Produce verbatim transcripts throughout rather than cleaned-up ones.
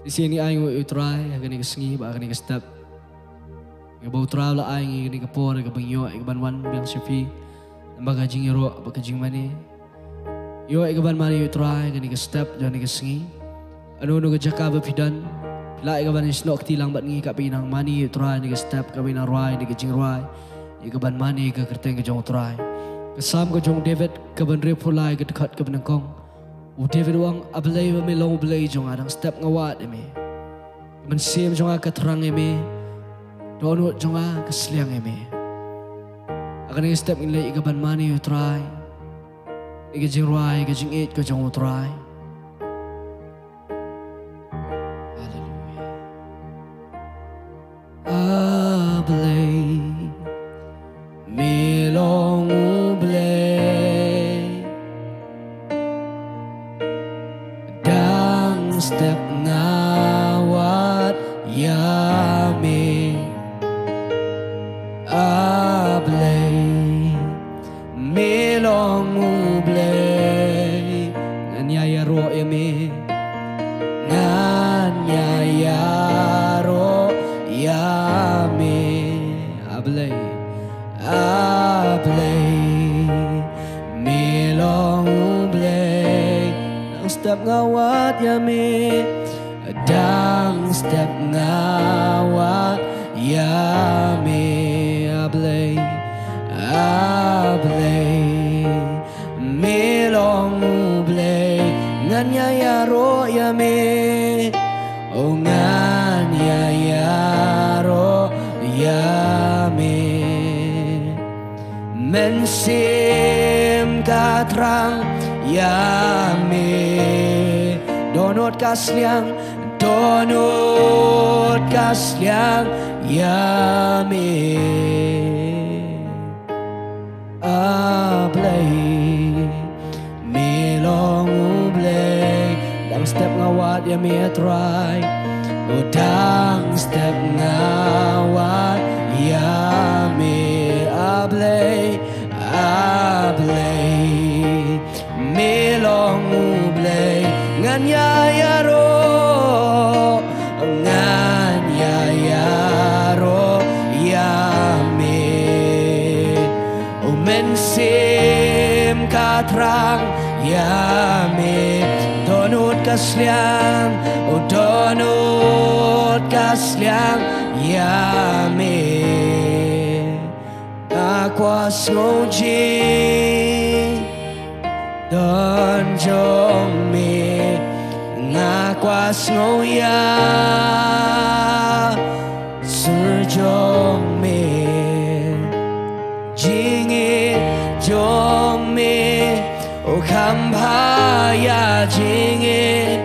Shisien ngi ai nguh ïa u Trai ha kane ka sngi bad ha kane ka step. Ïa ba u Trai u la ai ngi kane ka por kaba ngi ïoh ïa ka ban wan biang sha phi. Namar ka jingïaroh bad ka jingmane. Ïoh ïa ka ban mane ïa u Trai ha kane ka step jong kane ka sngi. Hano hano ka jaka ba phi don, phi lah ïa ka ban ïasnoh kti lang bad ngi, kaba nang mane ïa u Trai ha kane ka step, kaba nang rwai ha kane ka jingrwai ïa ka ban mane ïa ka kyrteng ka jong u Trai. Ka Salm ka jong u David kaba hynriewphew lai, ka dkhot kaba nyngkong. U David u ong, A Blei, ba me long U Blei jong nga, dang step nga wad ïa me. Ka mynsiem jong nga ka thrang ïa me, dohnud jong nga ka sliang ïa me. Ha kane ka step ngin leit ïa ka ban mane ïa u Trai, ïa ka jingrwai, ïa ka jingïeit ka jong u Trai. Haleluia. A Blei, me long U Blei. Dang step nga wad ïa me. A Blei, me long U Blei. Ngan ïa ïaroh ïa me. Ngan ïa ïaroh ïa me. A Blei, A Blei, me long U Blei. Dang step nga wad ïa me. Dang step nga wad ïa me. A Blei, A Blei, me long U Blei. Ngan ïa ïaroh ïa me. O ngan ïa ïaroh ïa me. Mynsiem ka thrang ïa me. Dohnud ka sliang, dohnud ka sliang ïa me. A Blei, me long U Blei. Dang step nga wad ïa me, A Trai. O dang step nga wad ïa me. A Blei, A Blei, me long U Blei. Ngan ïa ïaroh, ngan ïa ïaroh ïa me. O mynsiem ka thrang ïa me. Dohnud ka sliang, o dohnud ka sliang ïa me. Nga kwah sngew jingdon jong me. Nga kwah sngew ïa sur jong me. Jingïeit jong me. O kham bha ïa jingïeit,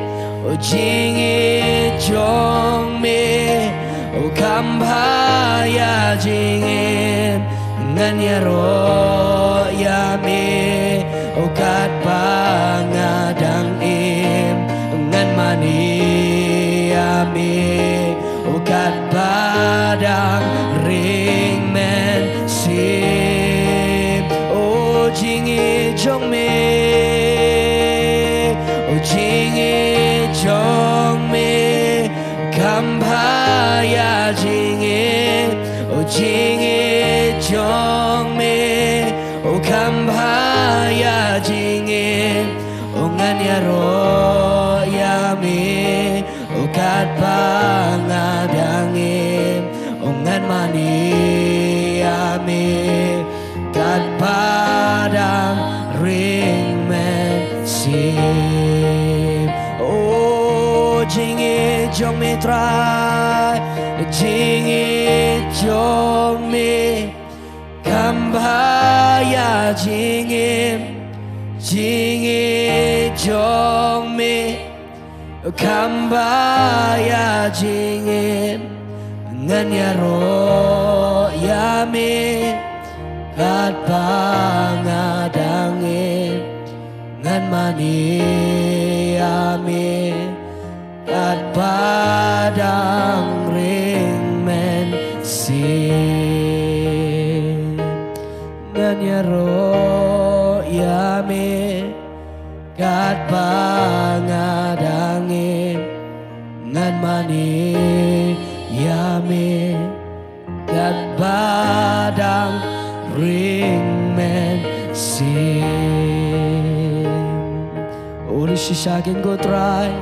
o jingïeit jong me. O kham bha ïa jingim, ngan ïaroh ïa me. O katba nga dang im, ngan mane ïa me. O katba dang ring mynsiem. O jingïeit jong me, o jingïeit jong me. Kham bha ïa jingim, o jingïeit jong me. O kham bha ïa jingim, o ngan ïaroh ïa me. O katba nga dang im, o ngan mane ïa me. Katba dang ring mynsiem. O jingïeit jong me Trai, jingïeit jong me. Kham bha ïa jingim, jingïeit jong me. Kham bha ïa jingim, ngan ïaroh ïa me. Katba nga dang im, ngan mane ïa me. Katba dang ring mynsiem, ngan ïaroh ïa me. Katba nga dang im, Ngan mane ïa me katba dang ring mynsiem. Uli shisha kin, ko Trai.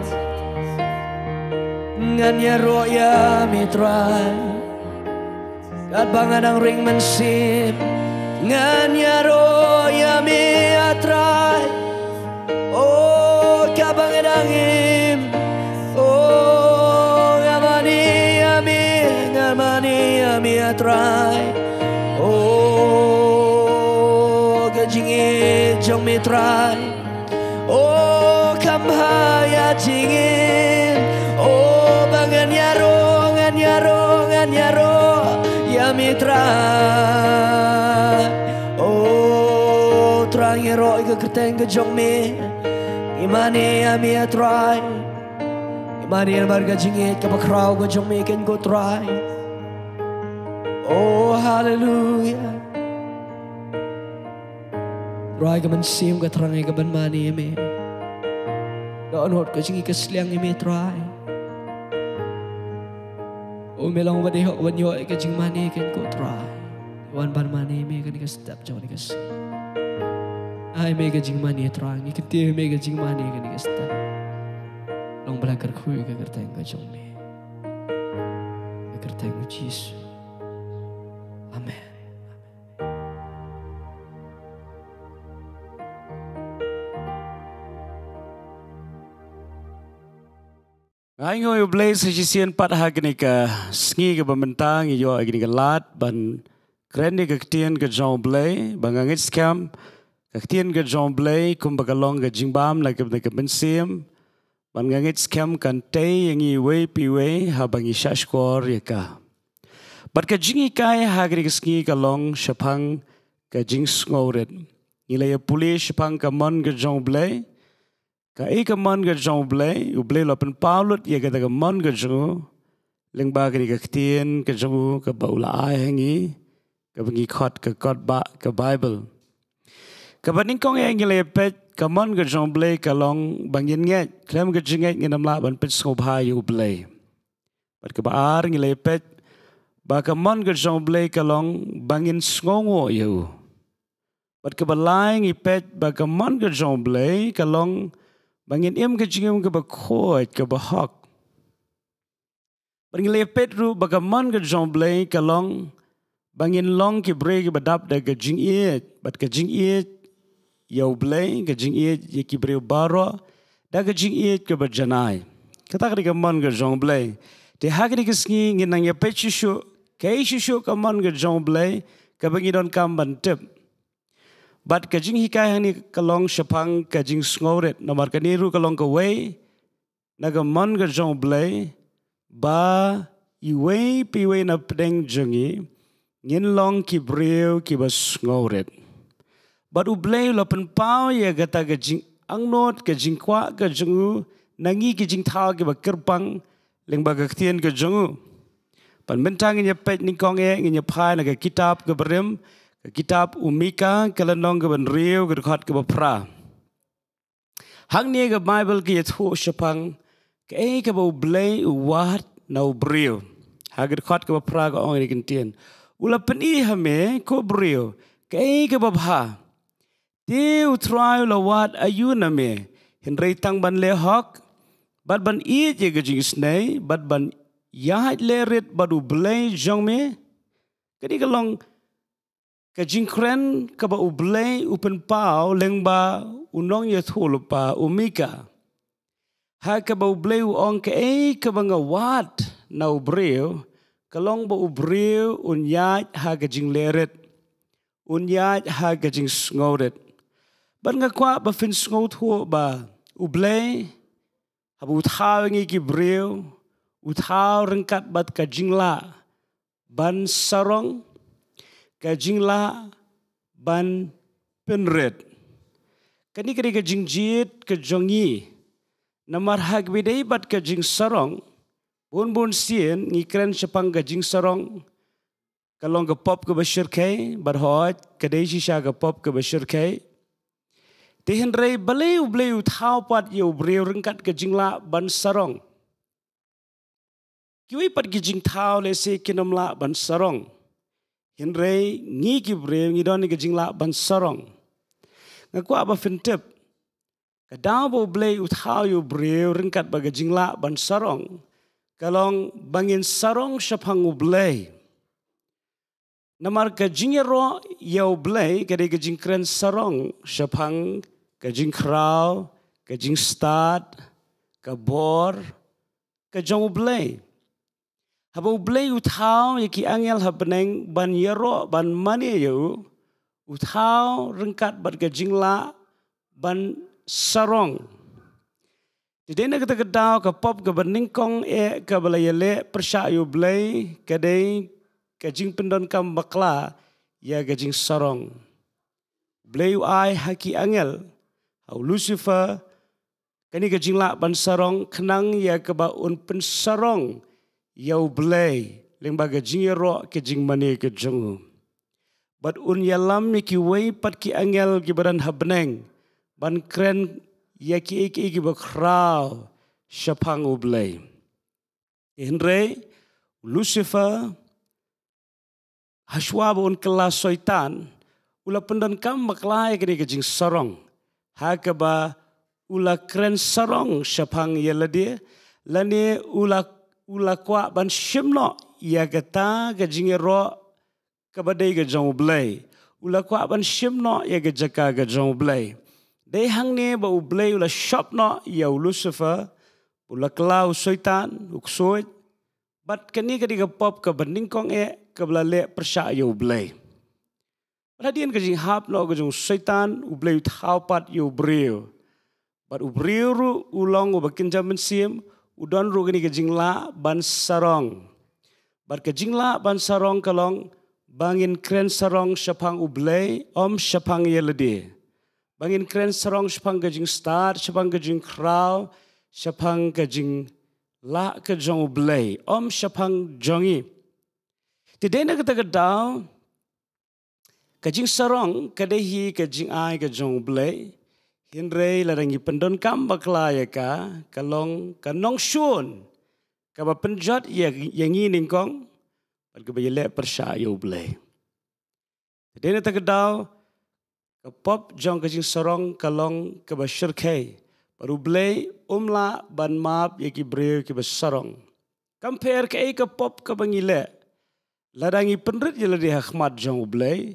Ngan ïaroh ïa me, Trai. Katba nga dang ring mynsiem, ngan ïaroh ïa me, a Trai. O, katba nga dang im, o, nga mane ïa me, nga mane ïa me, a Trai. O, ka jingïeit jong me, Trai. O, kham bha ïa jingim. O, ba ngan ïaroh, ngan ïaroh, ngan ïaroh ïa me, Trai. O Trai, ngi ïaroh ïa ka kyrteng ka jong me. Ngi mane ïa me, a Trai. Ngi mane namar ka jingïeit kaba khraw ka jong me, keiñ ko Trai. O, haleluya. Trai, ka mynsiem ka thrang ïa ka ban mane ïa me. Dohnud ka jingïeit ka sliang ïa me, Trai. O, me long ba dei hok ban ïoh ïa ka jingmane, keiñ ko Trai. Wan ban mane ïa me kane ka step jong kane ka sngi. Ai me ka jingmane, Trai, ngi kyntiew ïa me ka jingmane kane ka step. Long ba la kyrkhu ïa ka kyrteng ka jong me. Ka kyrteng u Jisu. Amen. Nga ainguh ïa U Blei sa shisien pat ha kane ka sngi kaba mynta ngi ïoh ïa kane ka lad ban kren ïa ka ktien ka jong U Blei, ba nga ngeit skhem ka ktien ka jong U Blei kumba ka long ka jingbam na ka, na ka mynsiem. Ban nga ngeit skhem kan tei ïa ngi iwei pa iwei haba ngi shahshkor ïa ka. Bad ka jinghikai ha kane ka sngi ka long shaphang ka jingsngewrit. Ngi la ïa pule shaphang ka mon ka jong U Blei. Kaei ka mon ka jong U Blei? U Blei u la pynpaw lut ïa kata ka mon ka jong u lyngba kane ka ktien ka jong u kaba u la ai ha ngi, kaba ngi khot ka kot ba ka Baibl. Kaba nyngkong eh ngi la ïa peit, ka mon ka jong U Blei ka long ba ngin ngeit. Khlem ka jingngeit ngin ym lah ban peit sngewbha ïa U Blei. Bad kaba ar ngi la ïa peit ba ka mon ka jong U Blei ka long ba ngin sngewnguh ïa u. Bad kaba lai ngi peit ba ka mon ka jong U Blei ka long ba ngin im ka jingim kaba khuid, kaba hok. Bad ngi la ïa peit ruh ba ka mon ka jong U Blei ka long ba ngin long ki briew kiba dap da ka jingïeit, bad ka jingïeit ïa U Blei, ka jingïeit ïa ki briew baroh, da ka jingïeit kaba janai. Kata ka dei ka mon ka jong U Blei. Te ha kane ka sngi ngin nang ïa peit shuh shuh kaei shuh shuh ka mon ka jong U Blei kaba ngi donkam ban tip. Bad ka jinghikai hangne ka long shaphang ka jingsngewrit, namar kane ruh ka long kawei na ka mon ka jong U Blei, ba iwei pa iwei na pdeng jong ngi ngin long ki briew kiba sngewrit. Bad U Blei u la pynpaw ïa kata ka jingangnud, ka jingkwah ka jong u na ngi ki jingthaw kiba kyrpang lyngba ka ktien ka jong u. Bad mynta ngin ïa peit nyngkong eh, ngin ïa phai na ka kitab kaba rim, ka kitab u Mika, ka lynnong kaba hynriew, ka dkhot kaba phra. Hangne ka Baibl ka ïathuh shaphang kaei kaba U Blei u wad na u briew. Ha ka dkhot kaba phra ka ong ïa kane ka ktien: U la pyni ha me, ko briew, kaei kaba bha. Te U Trai u la wad aïu na me, hynrei tang ban leh hok, bad ban ïeit ïa ka jingisynei, bad ban ïaid leh rit bad U Blei jong me? Kane ka long ka jingkren kaba U Blei u pynpaw lyngba u nongïathuhlypa u Mika. Ha kaba U Blei u ong kaei kaba nga wad na u briew, ka long ba u briew un ïaid ha ka jingleh rit, un ïaid ha ka jingsngewrit. Bad nga kwah ba phin sngewthuh ba U Blei, haba u thaw ïa ngi ki briew, u thaw ryngkat bad ka jinglah ban sarong, ka jinglah ban pynrit. Kane ka dei ka jingjied ka jong ngi. Namar ha kaba ïadei bad ka jingsarong, bun bun sien ngi kren shaphang ka jingsarong, ka long ka pop kaba shyrkhei, bad hooid, ka dei shisha ka pop kaba shyrkhei. Te hynrei balei U Blei u thaw pat ïa u briew ryngkat ka jinglah ban sarong? Kiwei pat ki jingthaw lehse kin ym lah ban sarong. Hynrei ngi ki briew ngi don ka jinglah ban sarong. Nga kwah ba phin tip, ka daw ba U Blei u thaw ïa u briew ryngkat bad ka jinglah ban sarong, ka long ba ngin sarong shaphang U Blei. Namar ka jingïaroh ïa U Blei ka dei ka jingkren sarong shaphang ka jingkhraw, ka jingstad, ka bor ka jong U Blei. Haba U Blei u thaw ïa ki angel ha bneng ban ïaroh, ban mane ïa u, u thaw ryngkat bad ka jinglah ban sarong. Te dei na kata ka daw ka pop kaba nyngkong eh kaba la ïaleh pyrshah ïa U Blei ka dei ka jingpyndonkam bakla ïa ka jingsarong. U Blei u ai ha ki angel, ha u Lucifer, kane ka jinglah ban sarong khnang ïa kaba un pynsarong ïa U Blei lyngba ka jingïaroh, ka jingmane ka jong u. Bad un ïalam ïa kiwei pat ki angel kiba don ha bneng ban kren ïa kiei kiei kiba khraw shaphang U Blei. Hynrei u Lucifer, hashwa ba un kylla Soitan, u la pyndonkam bakla ïa kane ka jingsarong ha kaba u la kren sarong shaphang ïa lade, lane u la, u la kwah ban shim noh ïa kata ka jingïaroh kaba dei ka jong U Blei. U la kwah ban shim noh ïa ka jaka ka jong U Blei. Dei hangne ba U Blei u la shop noh ïa u Lucifer, u la kylla u Soitan, u ksuid. Bad kane ka dei ka pop kaba nyngkong eh kaba la leh pyrshah ïa U Blei. Bad hadien ka jinghap noh ka jong u Soitan, U Blei u thaw pat ïa u briew. Bad u briew ruh u long uba kynja mynsiem, u don ruh kane ka jinglah ban sarong. Bad ka jinglah ban sarong ka long ba ngin kren sarong shaphang U Blei, ym shaphang ïa lade. Ba ngin kren sarong shaphang ka jingstad, shaphang ka jingkhraw, shaphang ka jinglah ka jong U Blei, ym shaphang jong ngi. Te dei na kata ka daw, ka jingsarong ka dei hi ka jingai ka jong U Blei. Hynrei lada ngi pyndonkam bakla ïa ka, ka long ka nongshun kaba pynjot ïa, ïa ngi nyngkong, bad kaba ïaleh pyrshah ïa U Blei. Te dei na kata ka daw, ka pop jong ka jingsarong ka long kaba shyrkhei. Bad U Blei um lah ban map ïa ki briew kiba sarong. Kam pher kaei ka pop kaba ngi leh, lada ngi pynrit ïa lade ha khmat jong U Blei,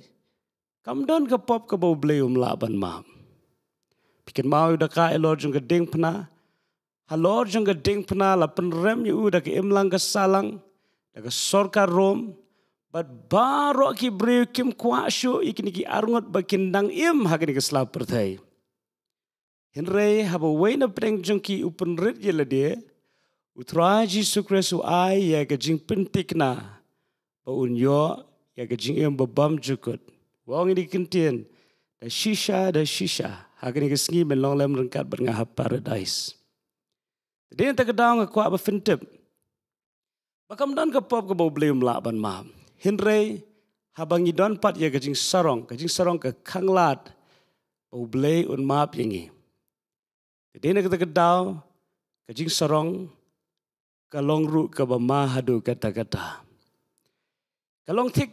kam don ka pop kaba U Blei um lah ban map. Phi kynmaw ïa u Dakai halor jong ka diengphna. Halor jong ka diengphna la pynrem ïa u da ka imlang ka sahlang, da ka sorkar Rom, bad baroh ki briew kim kwah shuh ïa kine ki arngut ba kin dang im ha kane ka sla pyrthei. Hynrei haba uwei na pdeng jong ki u pynrit ïa lade, U Trai Jisu Khrist u ai ïa ka jingpynthikna ba un ïoh ïa ka jingim ba bymjukut. U ong ïa kine ki ktien, da shisha, da shisha, ha kane ka sngi men long lem ryngkat bad nga ha paradais. Te dei na kata ka daw nga kwah ba phin tip ba kam don ka pop kaba U Blei um lah ban map. Hynrei haba ngi don pat ïa ka jingsarong, ka jingsarong ka khanglad ba U Blei un map ïa ngi. Te dei na kata ka daw ka jingsarong ka long ruh kaba ma haduh katta katta. Ka long thik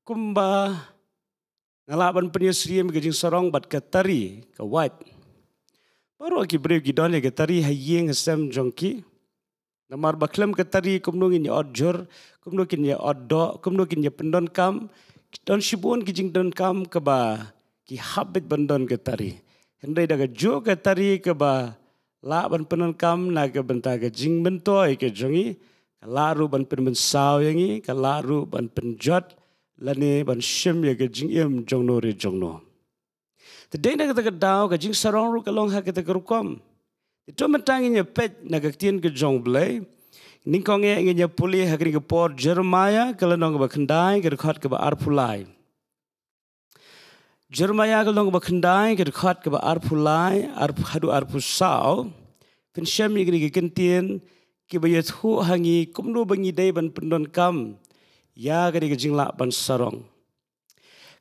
kumba nga lah ban pynïasyriem ka jingsarong bad ka tari, ka wait. Baroh ki briew ki don ïa ka tari ha ïing ha sem jong ki. Namar ba khlem ka tari kumno ngin ïa ot jhur, kumno kin ïa ot doh, kumno kin ïa pyndonkam. Don shibun ki jingdonkam kaba ki hap beit ban don ka tari. Hynrei da kajuh ka tari kaba lah ban pyndonkam na ka bynta ka jingmyntoi ka jong ngi, ka lah ruh ban pynmynsaw ïa ngi, ka lah ruh ban pynjot lane ban shim ïa ka jingim jongno re jongno. Te dei na kata ka daw ka jingsarong ruh ka long ha kata ka rukom. Te to mynta ngin ïa peit na ka ktien ka jong U Blei. Nyngkong eh ngin ïa pule ha kane ka por Jeremiah ka lynnong kaba khyndai ka dkhot kaba arphew lai. Jeremiah ka lynnong kaba khyndai ka dkhot kaba arphew lai, arphew haduh arphew saw. Phin shem ïa kine ki ktien kiba ïathuh ha ngi kumno ba ngi dei ban pyndonkam ïa kane ka jinglah ban sarong.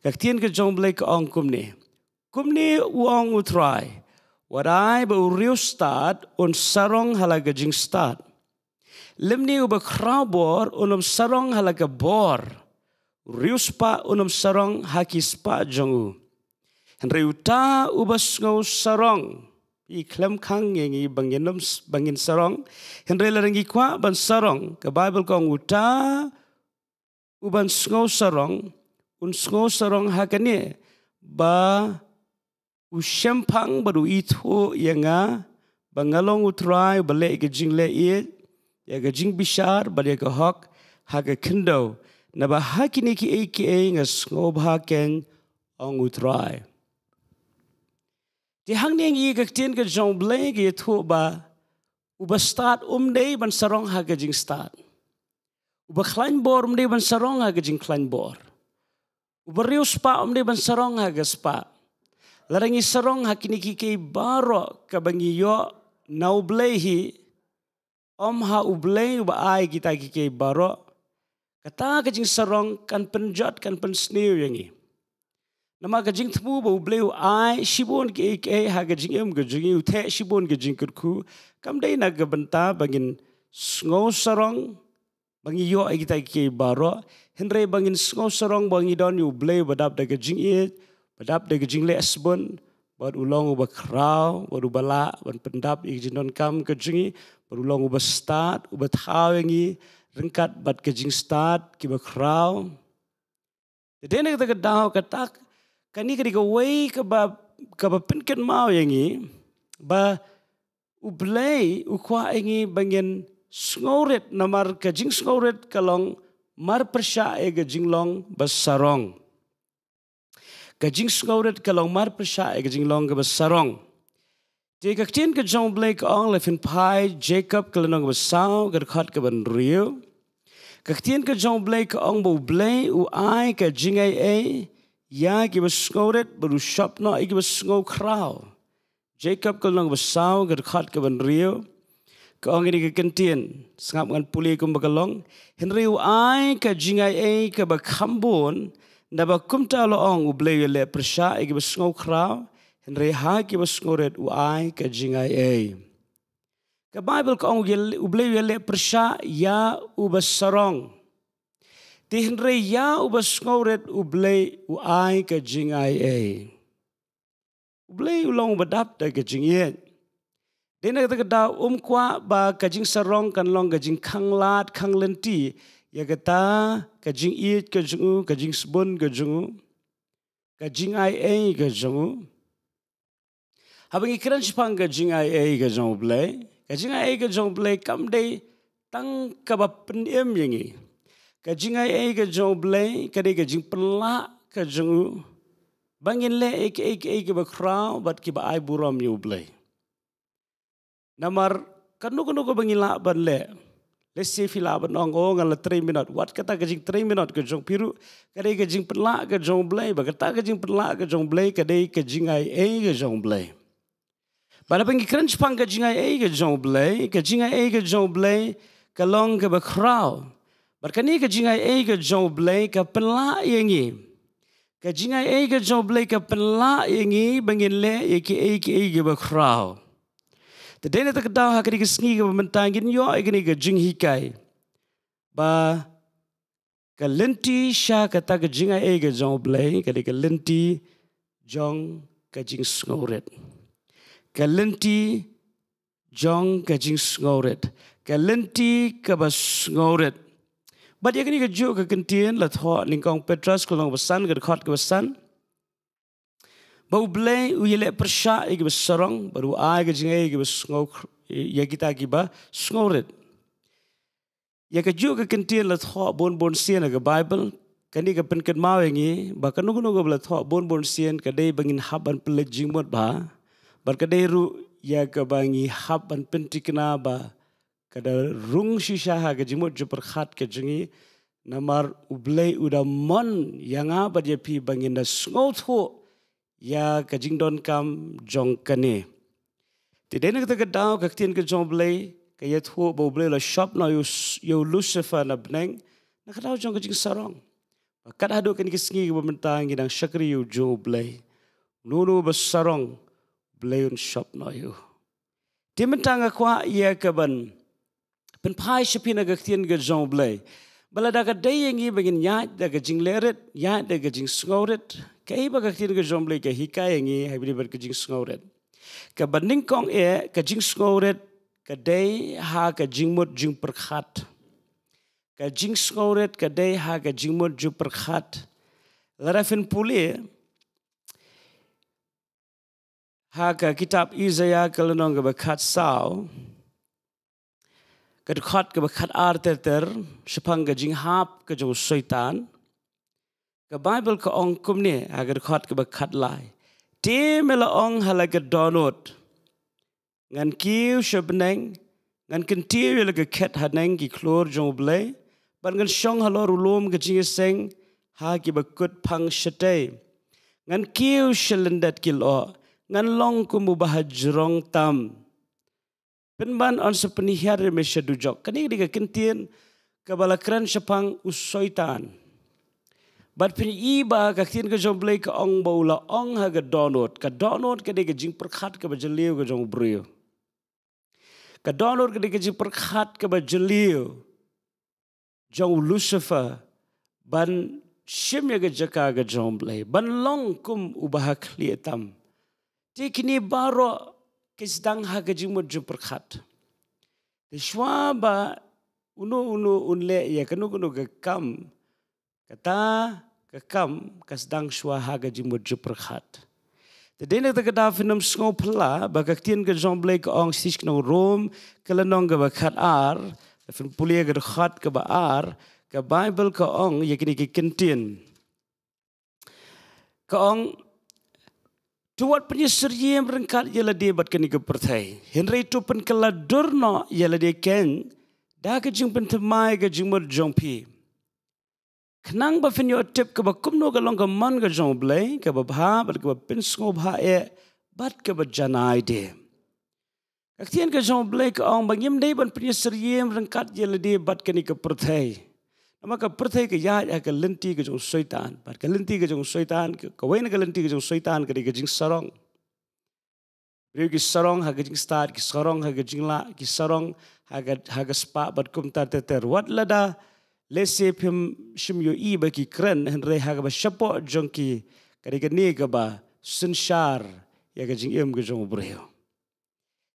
Ka ktien ka jong U Blei ka ong kumne. Kumne u ong U Trai, wat ai ba u riewstad un sarong ha la ka jingstad. Lymne uba khraw bor un ym sarong ha la ka bor, u riewspah un ym sarong ha ki spah jong u. Hynrei uta uba sngew sarong, i khlem khang ïa ngi ba ngin ym s-, ba ngin sarong. Hynrei lada ngi kwah ban sarong, ka Baibl ka ong uta uban sngew sarong, un sngew sarong ha kane, ba u shemphang bad u ithuh ïa nga, ba nga long u Trai uba leh ïa ka jingleh ïeit, ïa ka jingbishar bad ïa ka hok ha ka khyndew. Naba ha kine kiei kiei nga sngewbha keiñ, ong u Trai. Te hangne ngi ïohi ka ktien ka jong u Blei ka ïathuh ba uba stad um dei ban sarong ha ka jingstad. Uba khlaiñ bor um dei ban sarong ha ka jingkhlaiñ bor. Uba riewspah um dei ban sarong ha ka spah. Lada ngi sarong ha kine kiei kiei baroh kaba ngi ïoh na u Blei hi, ym ha u Blei uba ai kita kiei kiei baroh, kata ka jingsarong kan pynjot, kan pynsniew ïa ngi. Namar ka jingthmu ba u Blei u ai shibun kiei kiei ha ka jingim ka jong ngi, u theh shibun ka jingkyrkhu, kam dei na ka bynta ba ngin sngew sarong ba ngi ïoh ïa kita kiei baroh, hynrei ba ngin sngew sarong ba ngi don ïa u Blei uba dap da ka jingïeit, ba dap da ka jingleh sbun, bad u long uba khraw, bad uba lah ban pyndap ïa ka jingdonkam ka jong ngi, bad u long uba stad, uba thaw ïa ngi ryngkat bad ka jingstad kiba khraw. Te dei na kata ka daw kata, kane ka dei kawei kaba, kaba pynkynmaw ïa ngi ba u Blei u kwah ïa ngi ba ngin sngewrit, namar ka jingsngewrit ka long marpyrshah ïa ka jinglong ba sarong. Ka jingsngewrit ka long marpyrshah ïa ka jinglong kaba sarong. Te ka ktien ka jong u Blei ka ong, lada phin phai Jakob ka lynnong kaba saw, ka dkhot kaba hynriew. Ka ktien ka jong u Blei ka ong ba u Blei u ai ka jingaiei ïa kiba sngewrit, bad u shop noh ïa kiba sngewkhraw. Jakob ka lynnong kaba saw, ka dkhot kaba hynriew. Ka ong ïa kane ka ktien, sngap ngan pule kumba ka long. Hynrei u ai ka jingaiei kaba kham bun, naba kumta la ong, u Blei u ïaleh pyrshah ïa kiba sngewkhraw, hynrei ha kiba sngewrit u ai ka jingaiei. Ka Baibl ka ong u ïa-, u Blei u ïaleh pyrshah ïa uba sarong. Te hynrei ïa uba sngewrit u Blei u ai ka jingaiei. U Blei u long uba dap da ka jingïeit. Dei na kata ka daw um kwah ba ka jingsarong kan long ka jingkhang lad khang lynti ïa kata ka jingïeit ka jong u, ka jingsbun ka jong u, ka jingaiei ka jong u. Haba ngi kren shaphang ka jingaiei ka jong u Blei, ka jingaiei ka jong u Blei kam dei tang kaba pynim ïa ngi. Ka jingaiei ka jong u Blei ka dei ka jingpynlah ka jong u ba ngin leh ïa kiei kiei kiba khraw bad kiba ai burom ïa u Blei. Namar kano kano kaba ngi lah ban leh, lehse phi lah ban ong, oh, nga la trei minot. Wat kata ka jingtrei minot ka jong phi ruh ka dei ka jingpynlah ka jong u Blei, bad kata ka jingpynlah ka jong u Blei ka dei ka jingaiei ka jong u Blei. Bad haba ngi kren shaphang ka jingaiei ka jong u Blei, ka jingaiei ka jong u Blei ka long kaba khraw. Bad kane ka jingaiei ka jong u Blei ka pynlah ïa ngi. Ka jingaiei ka jong u Blei ka pynlah ïa ngi ba ngin leh ïa kiei kiei kiba khraw. Te dei na kata ka daw ha kane ka sngi kaba mynta ngin ïoh ïa kane ka jinghikai ba ka lynti sha kata ka jingaiei ka jong u Blei ka dei ka lynti jong ka jingsngewrit. Ka lynti jong ka jingsngewrit. Ka lynti kaba sngewrit. Bad ïa kane kajuh ka kyntien la thoh nyngkong Petros ka lynnong ba san, ka dkhot kaba san. Ba u Blei u ïaleh pyrshah ïa kiba sarong, bad u ai ka jingaiei ïa kiba sngew, ïa kita kiba sngewrit. Ïa kajuh ka kyntien la thoh bun bun sien ha ka Baibl, kane ka pynkynmaw ïa ngi ba kano kano kaba la thoh bun bun sien ka dei ba ngin hap ban pynleit jingmut bha, bad ka dei ruh ïa kaba ngi hap ban pynthikna ba ka da rung shisha ha ka jingmut jingpyrkhat ka jong ngi, namar u Blei u da mon ïa nga bad ïa phi ba ngin da sngewthuh ïa ka jingdonkam jong kane. Te dei na kata ka daw ka ktien ka jong u Blei ka ïathuh ba u Blei u la shop noh ïa u s-, ïa u Lucifer na bneng na ka daw jong ka jingsarong. Ba kat haduh kane ka sngi kaba mynta ngi dang shakri ïa u jong u Blei. Uno uno ba sarong u Blei un shop noh ïa u. Te mynta nga kwah ïa ka ban Pynphai sha phi na ka ktien ka jong U Blei. Ba lada ka dei ïa ngi ba ngin ïaid da ka jinglehrit, ïaid da ka jingsngewrit, kaei ba ka ktien ka jong U Blei ka hikai ïa ngi ha kaba ïadei bad ka jingsngewrit. Kaba nyngkong eh, ka jingsngewrit ka dei ha ka jingmut jingpyrkhat. Ka jingsngewrit ka dei ha ka jingmut jingpyrkhat. Lada phin pule ha ka kitab Isaiah ka lynnong kaba khatsaw, ka dkhot kaba khatar ter ter, shaphang ka jinghap ka jong u Soitan. Ka Baibl ka ong kumne ha ka dkhot kaba khatlai: Te me la ong ha la ka dohnud, ngan kiew sha bneng, ngan kyntiew ïa la ka khet haneng ki khlur jong U Blei, bad ngan shong halor u lum ka jingïaseng ha kiba kut phang shatei. Ngan kiew sha lyndet ki lyoh, ngan long kum uba hajrong tam. Pynban yn sa pynhiar ïa me sha dujok. Kane ka dei ka ktien kaba la kren shaphang u Soitan. Bad phin i ba ka ktien ka jong U Blei ka ong ba u la ong ha ka dohnud. Ka dohnud ka dei ka jingpyrkhat kaba jylliew ka jong u briew. Ka dohnud ka dei ka jingpyrkhat kaba jylliew jong u Lucifer ban shim ïa ka jaka ka jong U Blei, ban long kum uba hakhlieh tam. Te kine baroh ki sdang ha ka jingmut jingpyrkhat. Te shuwa ba uno uno un leh ïa kano kano ka kam, kata ka kam ka sdang shuwa ha ka jingmut jingpyrkhat. Te dei na kata ka daw phin ym sngew phylla ba ka ktien ka jong U Blei ka ong sha ki nong Rom ka lynnong kaba khatar, phin pule ka dkhot kaba ar, ka Baibl ka ong ïa kine ki kyntien. Ka ong, to wat pynïasyriem ryngkat ïa lade bad kane ka pyrthei, hynrei to pynkylla dur noh ïa lade keiñ da ka jingpynthymmai ka jingmut jong phi, khnang ba phin ïoh tip kaba kumno ka long ka mon ka jong U Blei, kaba bha bad kaba pynsngewbha eh bad kaba janai de. Ka ktien ka jong U Blei ka ong ba ngim dei ban pynïasyriem ryngkat ïa lade bad kane ka pyrthei. Namar ka pyrthei ka ïaid ha ka lynti ka jong u Soitan, bad ka lynti ka jong u Soitan, ka, kawei na ka lynti ka jong u Soitan ka dei ka jingsarong. Briew ki sarong ha ka jingstad, ki sarong ha ka jinglah, ki sarong ha ka, ha ka spah bad kumta ter ter. Wat lada lehse phim shym ïohi ba ki kren, hynrei ha kaba shapoh jong ki ka dei kane kaba synshar ïa ka jingim ka jong u briew.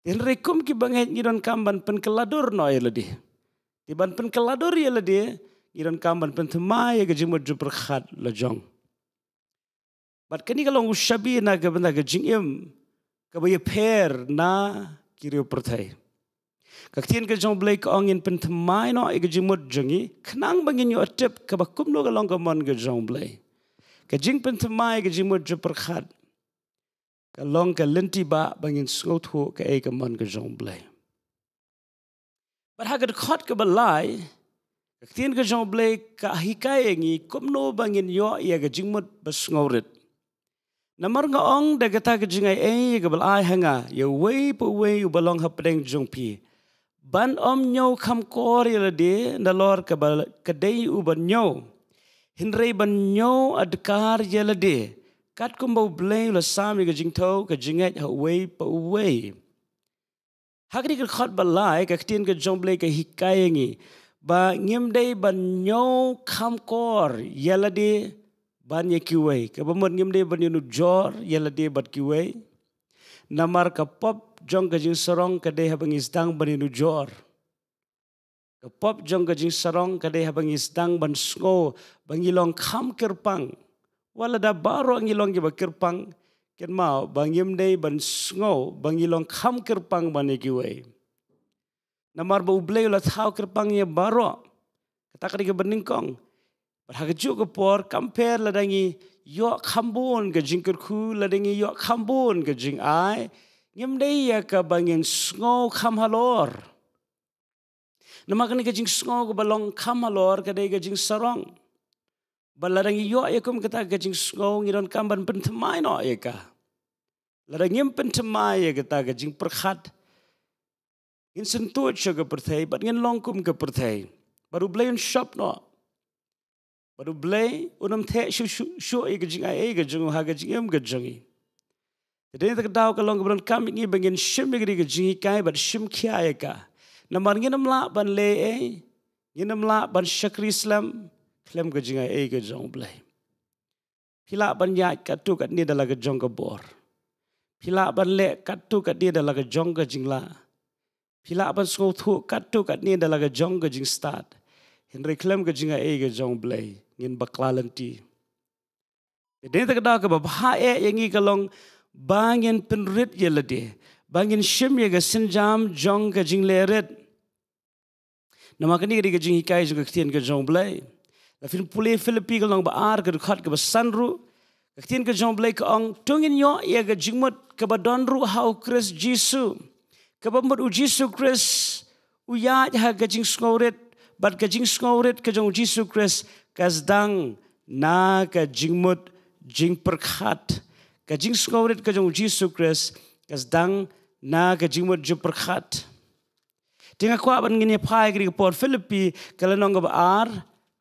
Te hynrei kum ki bangeit ngi donkam ban pynkylla dur noh ïa lade. Te ban pynkylla dur ïa lade, ngi donkam ban pynthymmai ïa ka jingmut jingpyrkhat la jong. Bad kane ka long u shabi na ka bynta ka jingim kaba ïapher na ki riew pyrthei. Ka ktien ka jong U Blei ka ong ngin pynthymmai noh ïa ka jingmut jong ngi, khnang ba ngin ïoh tip kaba kumno ka long ka mon ka jong U Blei. Ka jingpynthymmai ïa ka jingmut jingpyrkhat ka long ka lynti ba, ba ngin sngewthuh kaei ka mon ka jong U Blei. Bad ha ka dkhot kaba lai, ka ktien ka jong U Blei ka hikai ïa ngi kumno ba ngin ïoh ïa ka jingmut ba sngewrit. Namar nga ong da kata ka jingai ei kaba la ai ha nga ïa uwei pa uwei uba long hapdeng jong phi, ban ym ñiew kham kor ïa lade nalor kaba ka dei u ban ñiew, hynrei ban ñiew adkar ïa lade, katkum ba U Blei u la sam ïa ka jingthew ka jingngeit ha uwei pa uwei. Ha kane ka dkhot ba lai, ka ktien ka jong U Blei ka hikai ïa ngi ba ngim dei ban ñiew kham kor ïa lade ban ïa kiwei, kaba mut ngim dei ban ïanujor ïa lade bad kiwei. Namar ka pop jong ka jingsarong ka dei haba ngi sdang ban ïanujor. Ka pop jong ka jingsarong ka dei haba ngi sdang ban sngew ba ngi long kham kyrpang. Wat lada baroh ngi long kiba kyrpang, kynmaw ba ngim dei ban sngew ba ngi long kham kyrpang ban ïa kiwei. Namar ba U Blei u la thaw kyrpang ïa baroh. Kata ka dei kaba nyngkong. Bad ha kajuh ka por, kam pher lada ngi ïoh kham bun ka jingkyrkhu, lada ngi ïoh kham bun ka jingai, ngim dei ïa kaba ngin sngew kham halor. Namar kane ka jingsngew kaba long kham halor ka dei ka jingsarong. Bad lada ngi ïoh ïa kum kata ka jingsngew, ngi donkam ban pynthymmai noh ïa ka. Lada ngim pynthymmai ïa kata ka jingpyrkhat, ngin syntuid sha ka pyrthei bad ngin long kum ka pyrthei. Bad U Blei un shop noh. Bad U Blei un ym theh shuh shuh shuh ïa ka jingai ei ka jong u ha ka jingim ka jong ngi. Te dei na kata ka daw ka long kaba donkam ïa ngi ba ngin shim ïa ka dei ka jinghikai bad shim khia ïa ka. Namar ngin ym lah ban leh ei, ngin ym lah ban shakri slem khlem ka jingai ei ka jong U Blei. Phi lah ban ïaid katto katne da la ka jong ka bor. Phi lah ban leh katto katne da la ka jong ka jinglah. Phi lah ban sngewthuh katto katne da la ka jong ka jingstad. Hynrei khlem ka jingai ei ka jong U Blei, ngin bakla lynti. Te dei ta ka daw kaba bha eh ïa ngi ka long ba ngin pynrit ïa lade, ba ngin shim ïa ka sienjam jong ka jinglehrit. Namar kane ka dei ka jinghikai jong ka ktien ka jong U Blei. La phin pule Philippi ka lynnong ba ar ka dkhot kaba san ruh, ka ktien ka jong U Blei ka ong, to ngin ïoh ïa ka jingmut kaba don ruh ha U Khrist Jisu. Kaba mut U Jisu Khrist u ïaid ha ka jingsngewrit, bad ka jingsngewrit ka jong U Jisu Khrist ka sdang na ka jingmut jingpyrkhat. Ka jingsngewrit ka jong U Jisu Khrist ka sdang na ka jingmut jingpyrkhat. Te nga kwah ban ngin ïa phai kane ka por Philippi ka lynnong kaba ar,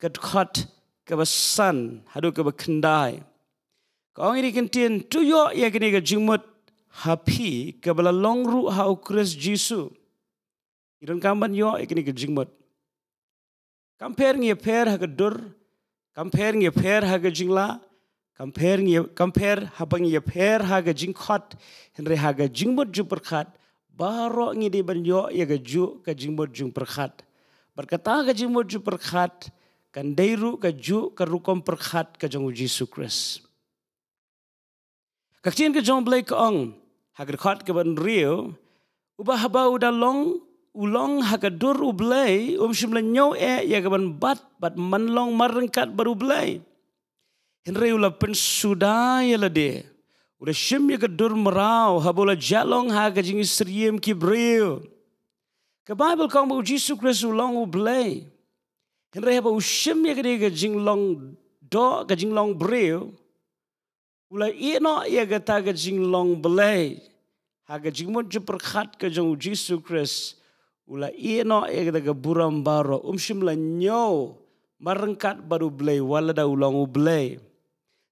ka dkhot kaba san haduh kaba khyndai. Ka ong ïa kane ka ktien, to ïoh ïa kane ka jingmut ha phi kaba la long ruh ha U Khrist Jisu. Ngi donkam ban ïoh ïa kane ka jingmut. Kam pher ngi ïapher ha ka dur, kam pher ngi ïapher ha ka jinglah, kam pher ngi, kam pher haba ngi ïapher ha ka jingkhot, hynrei ha ka jingmut jingpyrkhat, baroh ngi dei ban ïoh ïa kajuh ka jingmut jingpyrkhat. Bad kata ka jingmut jingpyrkhat kan dei ruh kajuh ka rukom pyrkhat ka jong U Jisu Khrist. Ka ktien ka jong U Blei ka ong ha ka dkhot kaba hynriew, uba haba u da long, u long ha ka dur U Blei, um shym la ñiew eh ïa kaban bat, bad man long marryngkat bad U Blei. Hynrei u la pynsuda ïa lade, u la shim ïa ka dur mraw haba u la jah long ha ka jingsyriem ki briew. Ka Baibl ka ong ba U Jisu Khrist u long U Blei. Hynrei haba u shim ïa kane ka jinglong doh, ka jinglong briew, u la ïeh noh ïa kata ka jinglong Blei. Ha ka jingmut jingpyrkhat ka jong U Jisu Khrist, u la ïeh noh ïa kata ka burom baroh, um shym la ñiew marryngkat bad U Blei wat lada u long U Blei.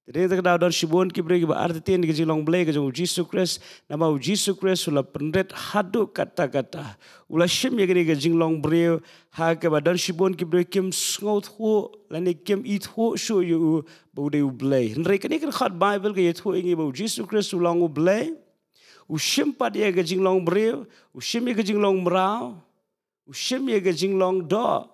Te dei ta ka daw don shibun ki briew kiba artatien ïa ka jinglong Blei ka jong U Jisu Khrist, namar U Jisu Khrist u la pynrit haduh katta katta. U la shim ïa kane ka jinglong briew ha kaba don shibun ki briew kim sngewthuh lane kim ithuh shuh ïa u ba u dei U Blei. Hynrei kane ka dkhot Baibl ka ïathuh ïa ngi ba U Jisu Khrist u long U Blei. U shim pat ïa ka jinglong briew, u shim ïa ka jinglong mraw, u shim ïa ka jinglong doh.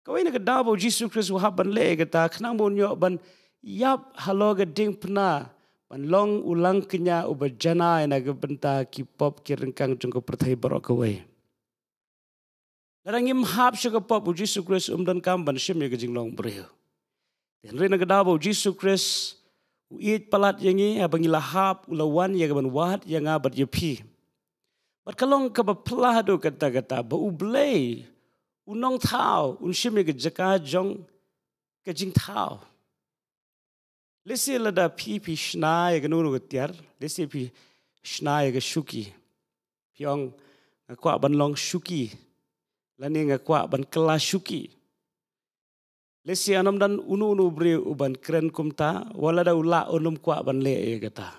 Kawei na ka daw ba U Jisu Khrist u hap ban leh ïa kata, khnang ba un ïoh ban ïap halor ka diengphna, ban long u langkñia uba janai na ka bynta ki pop ki ryngkang jong ka pyrthei baroh kawei. Lada ngim hap sha ka pop, U Jisu Khrist um donkam ban shim ïa ka jinglong briew. Hynrei na ka daw ba U Jisu Khrist u ïeit palat ïa ngi, haba ngi la hap, u la wan ïa kaban wad ïa nga bad ïa phi. Bad ka long kaba phylla haduh katta katta ba U Blei u nongthaw un shim ïa ka jaka jong ka jingthaw. Lehse lada phi, phi shna ïa kano kano ka tiar, lehse phi shna ïa ka shuki. Phi ong, nga kwah ban long shuki, lane nga kwah ban kylla shuki. Lehse yn ym don uno uno u briew uban kren kumta, wat lada u lah un ym kwah ban leh ïa kata.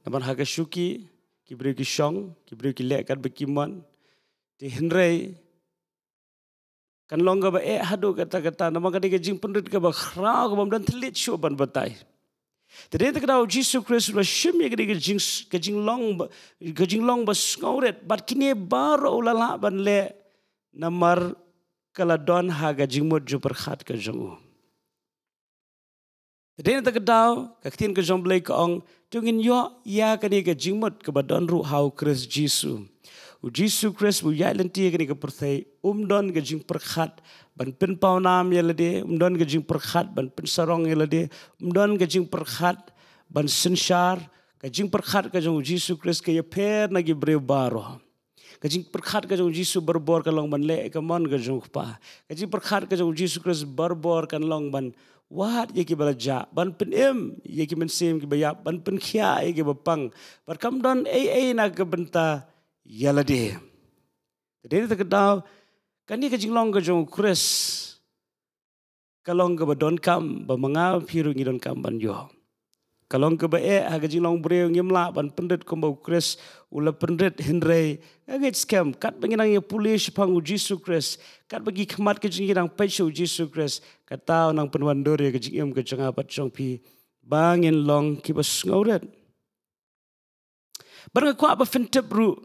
Namar ha ka shuki, ki briew ki shong, ki briew ki leh katba ki mon. Te hynrei kan long kaba eh haduh katta katta, namar ka dei ka jingpynrit kaba khraw, kaba ym don thylliej shuh ban batai. Te dei ta ka daw U Jisu Khrist u la shim ïa ka dei ka jing, ka jinglong ba, ka jinglong ba sngewrit, bad kine baroh u la lah ban leh namar ka la don ha ka jingmut jingpyrkhat ka jong u. Te dei na kata ka daw, ka ktien ka jong U Blei ka ong, to ngin ïoh ïa kane ka jingmut kaba don ruh ha U Khrist Jisu. U Jisu Khrist ba u ïaid lynti ha kane ka pyrthei, um don ka jingpyrkhat ban pynpawnam ïa lade, um don ka jingpyrkhat ban pynsarong ïa lade, um don ka jingpyrkhat ban synshar. Ka jingpyrkhat ka jong U Jisu Khrist ka ïapher na ki briew baroh. Ka jingpyrkhat ka jong U Jisu barabor kan long ban leh ïa ka mon ka jong U Kpa. Ka jingpyrkhat ka jong U Jisu Khrist barabor kan long ban wad ïa kiba la jah, ban pynim ïa ki mynsiem kiba ïap, ban pynkhiah ïa kiba pang. Bad kam don ei ei na ka bynta ïa lade. Te dei na kata ka daw, kane ka jinglong ka jong U Khrist ka long kaba donkam ba ma nga bad phi ruh ngi donkam ban ïoh. ka long kaba eh ha ka jinglong briew, ngim lah ban pynrit kumba u Khrist u la pynrit. Hynrei nga ngeit skhem katba ngi nang ïa pule shaphang u Jisu Khrist, katba ki khmat ka jong ngi nang peit sha u Jisu Khrist, kata u nang pynwandur ïa ka jingim ka jong nga bad jong phi ba ngin long kiba sngewrit. Bad nga kwah ba phin tip ruh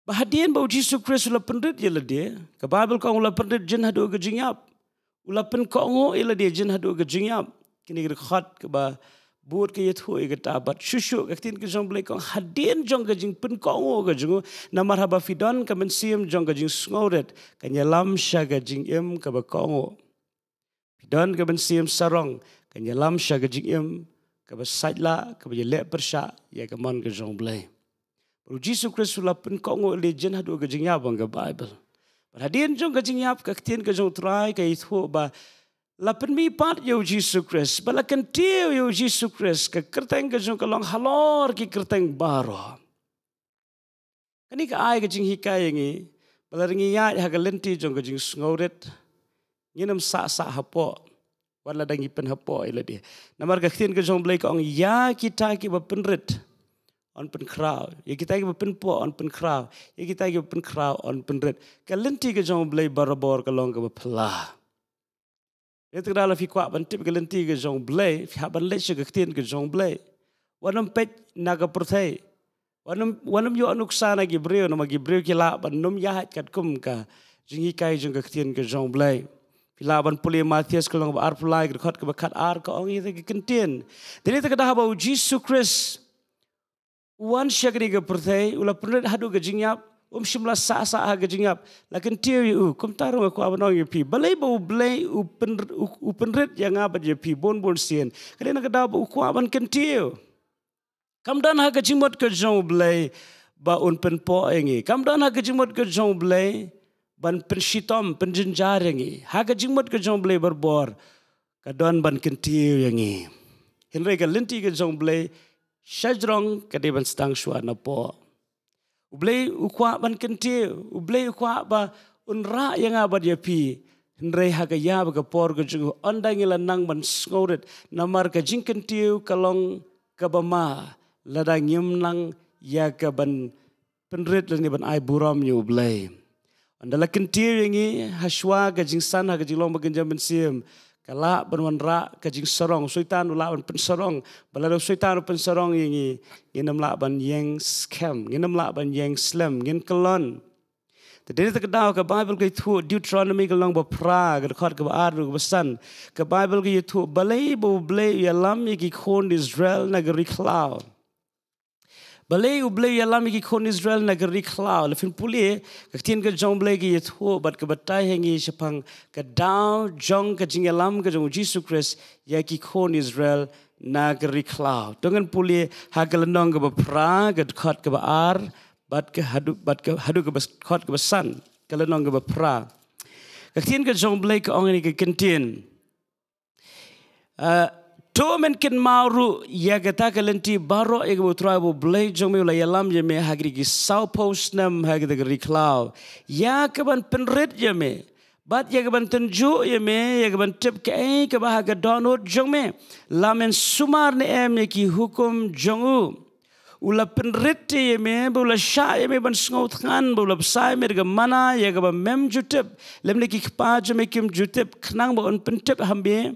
ba hadien ba u Jisu Khrist u la pynrit ïa lade, ka Baibl ka ong u la pynrit jin haduh ka jingïap. U la pynkohnguh ïa lade jin haduh ka jingïap. Kine ki dkhot kaba bud ka ïathuh ïa kata, bad shuh shuh ka ktien ka jong u Blei ka ong hadien jong ka jingpynkohnguh ka jong u, namar haba phi don ka mynsiem jong ka jingsngewrit, kan ïalam sha ka jingim kaba kohnguh. Phi don ka mynsiem sarong, kan ïalam sha ka jingim kaba sait lah, kaba ïaleh pyrshah ïa ka mon ka jong u Blei. Bad u Jisu Khrist u la pynkohnguh ïa lade jin haduh ka jingïap, ong ka Baibl. Bad hadien jong ka jingïap ka ktien ka jong u Trai ka ïathuh ba la pynmihpat ïa u Jisu Khrist, ba la kyntiew ïa u Jisu Khrist, ka kyrteng ka jong u ka long halor ki kyrteng baroh. Kane ka ai ka jinghikai ïa ngi ba lada ngi ïaid ha ka lynti jong ka jingsngewrit, ngin ym sah sah hapoh wat lada ngi pynhapoh ïa lade. Namar ka ktien ka jong u Blei ka ong, ïa kita kiba pynrit yn pynkhraw, ïa kita kiba pynpoh yn pynkhraw, ïa kita kiba pynkhraw yn pynrit. Ka lynti ka jong u Blei barabor ka long kaba phylla. Te kata lada phi kwah ban tip ka lynti ka jong u Blei, phi hap ban leit sha ka ktien ka jong u Blei. Wat nym peit na ka pyrthei. Wat nym, wat nym ïoh nuksa na ki briew, namar ki briew ki lah ban nym ïaid katkum ka jinghikai jong ka ktien ka jong u Blei. Phi lah ban pule Mathaios ka lynnong ba arphew lai, ka dkhot kaba khatar, ka ong ïa ka ktien. Te kata haba u Jisu Khrist u wan sha kane ka pyrthei, u la pynrit haduh ka jingïap, um shym la sah sah ha ka jingïap. La kyntiew ïa u. Kumta ruh nga kwah ban ong ïa phi, balei ba u Blei u pynr-, u, u pynrit ïa nga bad ïa phi bun bun sien? Ka dei na ka daw ba u kwah ban kyntiew. Kam don ha ka jingmut ka jong u Blei ba un pynpoh ïa ngi. Kam don ha ka jingmut ka jong u Blei ban pynshitom, pynjynjar ïa ngi. Ha ka jingmut ka jong u Blei barabor ka don ban kyntiew ïa ngi. Hynrei ka lynti ka jong u Blei shajrong ka dei ban sdang shuwa napoh. U Blei u kwah ban kyntiew, u Blei u kwah ba un rah ïa nga bad ïa phi. Hynrei ha ka ïa ba ka por ka jong u, ynda ngi la nang ban sngewrit, namar ka jingkyntiew ka long kaba ma lada ngim nang ïa ka ban pynrit lane ban ai burom ïa u Blei. Ynda la kyntiew ïa ngi ha shuwa ka jingsan, ha ka jinglong ba kynja mynsiem, ka lah ban wanrah ka jingsarong. U Soitan u lah ban pynsarong. Bad lada u Soitan u pynsarong ïa ngi, ngin ym lah ban ïeng skhem, ngin ym lah ban ïeng slem, ngin kyllon. Te dei na kata ka daw ka Baibl ka ïathuh, Deuteronomy ka lynnong ba phra, ka dkhot kaba ar haduh kaba san. Ka Baibl ka ïathuh, balei ba u Blei u ïalam ïa ki khun Israel na ka ri khlaw? Balei u Blei u ïalam ïa ki khun Israel na ka ri khlaw? Lada phin pule, ka ktien ka jong u Blei ka ïathuh bad ka batai ha ngi shaphang ka daw jong ka jingïalam ka jong u Jisu Khrist ïa ki khun Israel na ka ri khlaw. To ngin pule ha ka lynnong kaba phra, ka dkhot kaba ar bad ka haduh, bad ka haduh kaba, dkhot kaba san, ka lynnong kaba phra. Ka ktien ka jong u Blei ka ong ïa kane ka kyntien. Ah, to men kynmaw ruh ïa kata ka lynti baroh ïa kaba u Trai ba u Blei jong me u la ïalam ïa me ha kine ki sawphew snem ha kata ka ri khlaw, ïa ka ban pynrit ïa me bad ïa ka ban tynjuh ïa me, ïa ka ban tip kaei kaba ha ka dohnud jong me. La men sumar ne em ïa ki hukum jong u? U la pynrit ïa me, ba u la shah ïa me ban sngewthngan, ba u la bsa ïa me da ka manna ïa kaba mem ju tip, lymne ki kpa jong me kim ju tip, khnang ba un pyntip ha me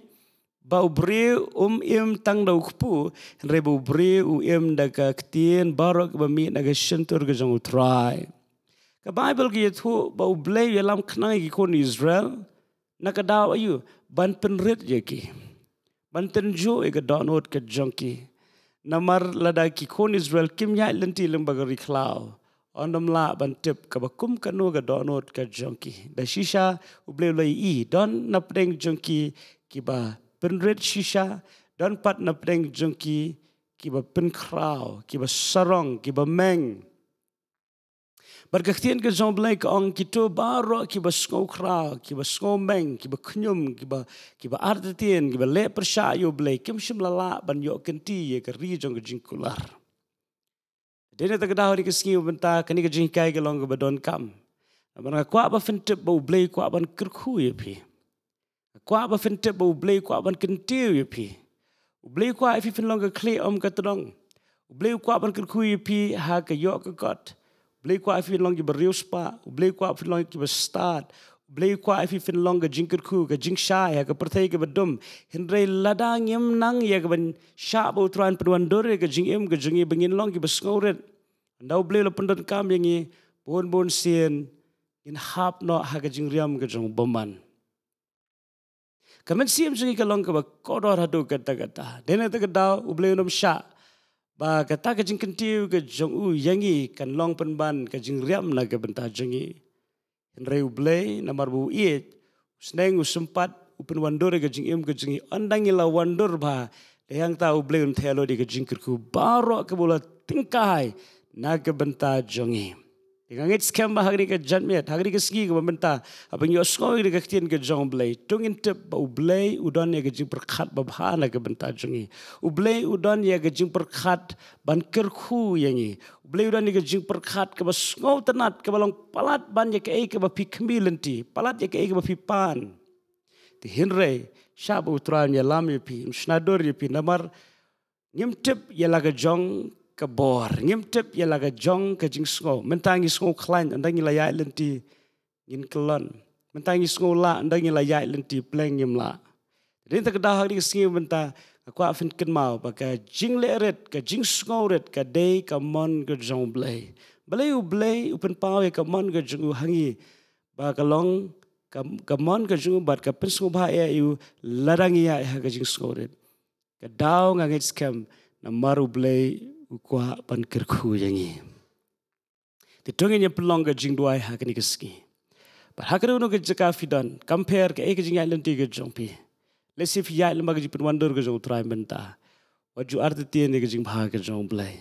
ba u briew um im tang da u kpu, hynrei ba u briew u im da ka ktien baroh kaba mih na ka shyntur ka jong u Trai. Ka Baibl ka ïathuh ba u Blei u ïalam khnang ïa ki khun Israel na ka daw aïu? Ban pynrit ïa ki, ban tynjuh ïa ka dohnud ka jong ki. Namar lada ki khun Israel kim ïaid lynti lyngba ka ri khlaw, yn ym lah ban tip kaba kum kano ka dohnud ka jong ki. Da shisha u Blei u la ïohi, don na pdeng jong ki kiba pynrit shisha, don pat na pdeng jong ki kiba pynkhraw, kiba sarong, kiba meng. Bad ka ktien ka jong u Blei ka ong, kito baroh kiba sngewkhraw, kiba sngewmeng, kiba khñium, kiba, kiba artatien, kiba leh pyrshah ïa u Blei, kim shym la lah ban ïoh kynti ïa ka ri jong ka jingkular. Dei na kata ka daw ha kane ka sngi ba mynta, kane ka jinghikai ka long kaba donkam. Namar nga kwah ba phin tip ba u Blei u kwah ban kyrkhu ïa phi. Nga kwah ba phin tip ba u Blei u kwah ban kyntiew ïa phi. U Blei u kwah ïa phi phin long ka khlieh ym ka tdong. U Blei u kwah ban kyrkhu ïa phi ha ka ïoh ka kot. U Blei u kwah ïa phi phin long kiba riewspah. U Blei u kwah ïa phi phin long kiba stad. U Blei u kwah ïa phi phin long ka jingkyrkhu, ka jingshai ha ka pyrthei kaba dum. Hynrei lada ngim nang ïa ka ban shah ba U Trai un pynwandur ïa ka jingim ka jong ngi ba ngin long kiba sngewrit, ynda U Blei u la pyndonkam ïa ngi, bun bun sien ngin hap noh ha ka jingriam ka jong u bymman. Ka mynsiem jong ngi ka long kaba kordor haduh katta katta. Dei na kata ka daw U Blei un ym shah ba kata ka jingkyntiew ka jong u ïa ngi kan long pynban ka jingriam na ka bynta jong ngi. Hynrei U Blei namar ba u ïeit, u sneng, u sympat, u pynwandur ïa ka jingim ka jong ngi. Ynda ngi la wandur bha, dei hangta U Blei un theh lut ïa ka jingkyrkhu baroh kaba u la tyngkai na ka bynta jong ngi. Te nga ngeit skhem ba ha kane ka janmiet, ha kane ka sngi kaba mynta, haba ngi ïohsngew ïa ka ktien ka jong U Blei, to ngin tip ba U Blei u don ïa ka jingpyrkhat babha na ka bynta jong ngi. U Blei u don ïa ka jingpyrkhat ban kyrkhu ïa ngi. U Blei u don ïa ka jingpyrkhat kaba sngewtynnat, kaba long palat ban ïa kaei kaba phi khmih lynti, palat ïa kaei kaba phi pan. Te hynrei, shah ba U Trai un ïalam ïa phi, un shna dur ïa phi, namar ngim tip ïa la ka jong ka bor, ngim tip ïa la ka jong ka jingsngew. Mynta ngi sngew khlaiñ, ynda ngi la ïaid lynti ngin kyllon. Mynta ngi sngew lah, ynda ngi la ïaid lynti pleng ngim lah. Dei na kata ka daw ha kane ka sngi mynta, nga kwah phin kynmaw ba ka jingleh rit, ka jingsngew rit, ka dei ka mon ka jong U Blei. Balei U Blei u pynpaw ïa ka mon ka jong u ha ngi, ba ka long ka, ka mon ka jong u bad ka pynsngewbha ïa u lada ngi ïaid ha ka jingsngew rit. Ka daw nga ngeit skhem namar U Blei u kwah ban kyrkhu ïa ngi. Te to ngin ïa pynlong ka jingduwai ha kane ka sngi. Bad ha kano kano ka jaka phi don, kam pher kaei ka jingïaid lynti ka jong phi, lehse phi ïaid lyngba ka jingpynwandur ka jong U Trai mynta. Wat ju artatien ïa ka jingbha ka jong U Blei.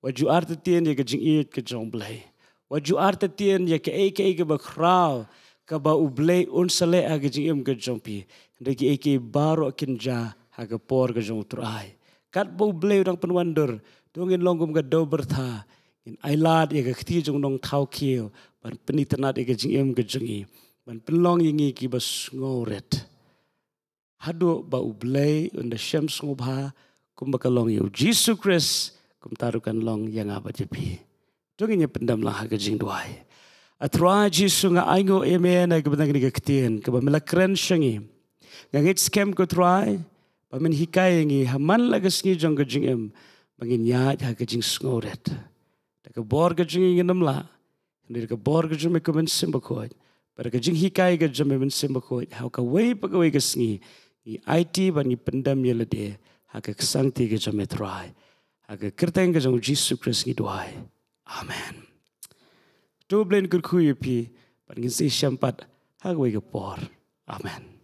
Wat ju artatien ïa ka jingïeit ka jong U Blei. Wat ju artatien ïa kaei kaei kaba khraw kaba U Blei un sa leh ha ka jingim ka jong phi. Hynrei kiei kiei baroh kin jia ha ka por ka jong U Trai. Katba U Blei u dang pynwandur, to ngin long kum ka dew byrtha, ngin ailad ïa ka kti jong u Nongthaw khiew ban pynitynnad ïa ka jingim ka jong ngi, ban pynlong ïa ngi kiba sngewrit, haduh ba U Blei un da shem sngewbha, kumba ka long ïa U Jisu Khrist, kumta ruh kan long ïa nga bad ïa phi. To ngin ïa pyndem lang ha ka jingduwai. A Trai Jisu, nga ainguh ïa me na ka bynta kane ka ktien kaba me la kren sha ngi. Nga ngeit skhem, ko Trai, ba men hikai ïa ngi ha man la ka sngi jong ka jingim, ba ngin ïaid ha ka jingsngewrit. Da ka bor ka jong ngi ngin ym lah, hynrei da ka bor ka jong me, ko Mynsiem Bakhuid, bad da ka jinghikai ka jong me, Mynsiem Bakhuid, ha kawei pa kawei ka sngi, ngi aiti bad ngi pyndem ïa lade ha ka ksangti ka jong me, Trai. Ha ka kyrteng ka jong U Jisu Khrist ngi duwai. Amen. To U Blei un kyrkhu ïa phi, bad ngin sa ïashem pat ha kawei ka por. Amen.